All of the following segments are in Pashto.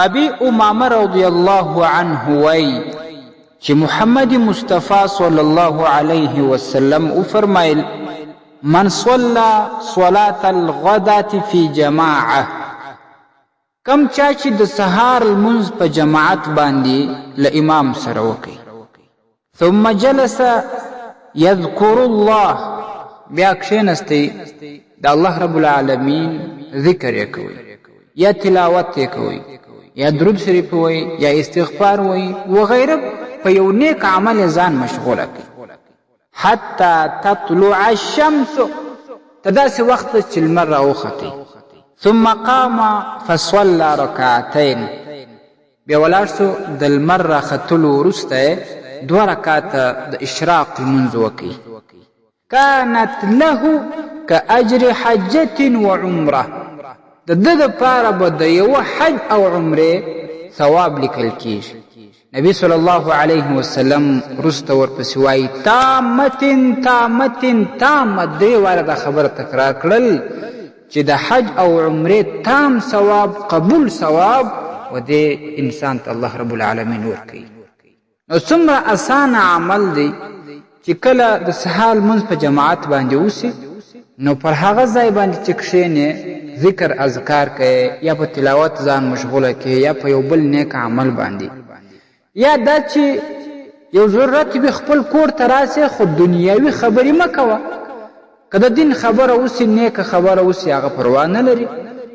ابي امامه رضی الله عنه وایي چې محمد مصطفی صلی الله علیه وسلم وفرمایل من صلى صلاة الغداة في جماعه کم چا چې د سهار لمونځ په جماعت باندې له امام سره وکړي ثم جلس يذكر الله بیا کښېنستی د الله رب العالمین ذکر یې کوي یا تلاوت یې کوي یا درود شریف وایي یا استغفار وایي وغیره په یو نیک عمل ځان مشغوله کوي حتی تطلع الشمس ته داسې وخت چې لمر راوختی ثم قام فصلى رکعتین بیا ولاړ سو د لمر راختلو وروسته یې دوه رکعته د اشراق لمونځ وکړي. کانت له کاجر حجة وعمرة د ده دپاره به د یوه حج او عمرې ثواب لیکل کیږي. نبی صلی الله علیه وسلم وروسته ورپسې وایي تامة تامة تامة درې واره دا خبره تکرار کړل چې د حج او عمرې تام ثواب قبول ثواب و دې انسان ته الله رب العالمین ورکوي. نو څومره اسانه عمل دی چې کله د سهار لمونځ په جماعت باندې وسي نو پر هغه ځای باندې چې کښېنې ذکر اذکار کوې یا په تلاوت ځان مشغوله کې یا په یو بل نیک عمل باندې یا دا چې یو ضرورت وي خپل کور ته راسې خو دنیوي خبرې مه کوه که د دین خبره وسي نیکه خبره وسي هغه پروا نه لري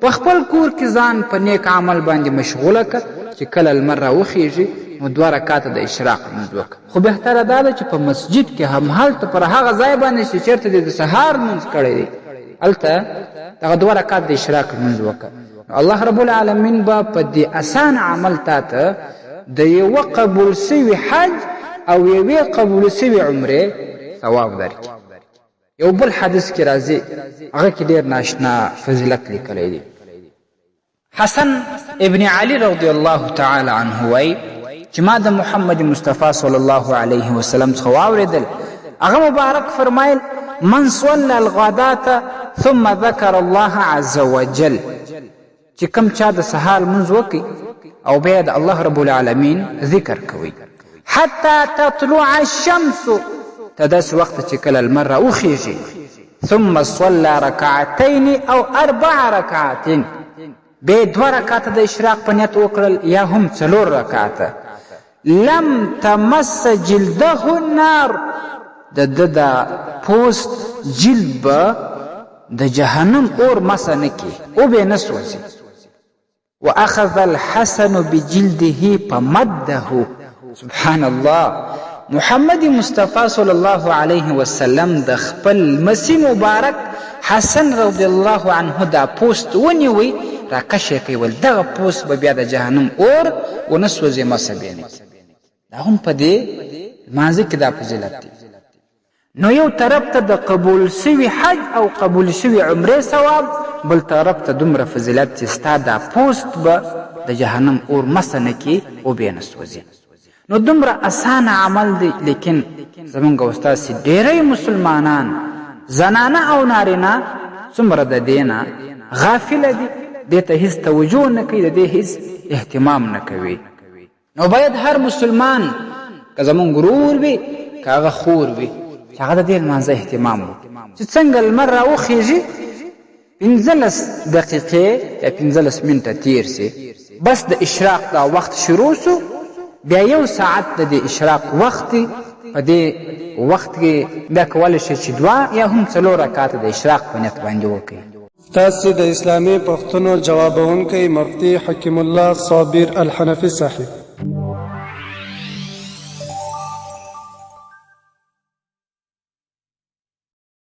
په خپل کور کې ځان په نیک عمل باندې مشغوله که چې کله لمر راوخیږي نو دوه رکعته د اشراق لمونځ وکړه خو بهتره دا ده چې په مسجد کې هم هلته پر هغه ځای باندې چې چېرته دې د سهار لمونځ کړی دی هلته دغه دوه رکعت د اشراق لمونځ وکړه الله رب العالمین به په دې اسانه عمل تا ته د یوه قبول سوي حج او یوې قبول سوي عمرې ثواب درکړي. یو بل حدیث کې راځي هغه کې ډېر ناشنا فضیلت لیکلی دی. حسن ابن علی رضی الله تعالی عنه وایي چې ما د محمد مصطفی صلی الله علیه وسلم څخه واورېدل هغه مبارک فرمایل من صلى الغداة ثم ذکر الله عز وجل چې کوم چا د سهار لمونځ وکړي او بیا د الله رب العالمین ذکر کوي حتی تطلع الشمس ته داسې وخت چې کله لمر راوخیږي ثم صلى رکعتین او اربع رکعات بیا دوه رکعته د اشراق په نیت وکړل یا هم څلور رکعته لم تمس جلده النار د ده د پوست جلد به د جهنم اور مسه نه کړي وبه نه سوځي. واخذ الحسن بجلده فمده سبحان الله محمد مصطفی صلی الله علیه وسلم د خپل لمسي مبارک حسن رضی الله عنه دا پوست ونیوی راکش یې کوي ویل دغه پوست به بیا د جهنم اور ونه سوځي مسه به نه کړي دا هم په دې لمانځه کې دا فضیلت دی. نو یو طرف ته د قبول شوي حج او قبول شوي عمرې ثواب بل طرف ته دومره فضیلت چې ستا دا پوست به د جهنم اور مسه نه کړي وبه نه سوځي. نو دومره اسانه عمل دی لیکن زمونږ او ستاسې ډیری مسلمانان زنانه او نارینه څومره د دې نه غافله دي دې ته هیڅ توجه نه کوي د دې هیڅ اهتمام نه کوي نو باید هر مسلمان که زمونږ ورور وي که هغه خور وي چې هغه د دې لمانځه اهتمام وکړي چې څنګه لمر راوخیږي 15 دقیقې یا 15 منټه تیر سي بس د اشراق دا وخت شروع سو بیا یو ساعت د دې اشراق وخت دی په دې وخت کې بیا کولی شئ چې دوه یا هم څلور رکعته د اشراق په نیت باندې وکړئ. ستاسې د اسلامي پوښتنو جوابوونکی مفتي حکیم الله صابر الحنفي صاحب.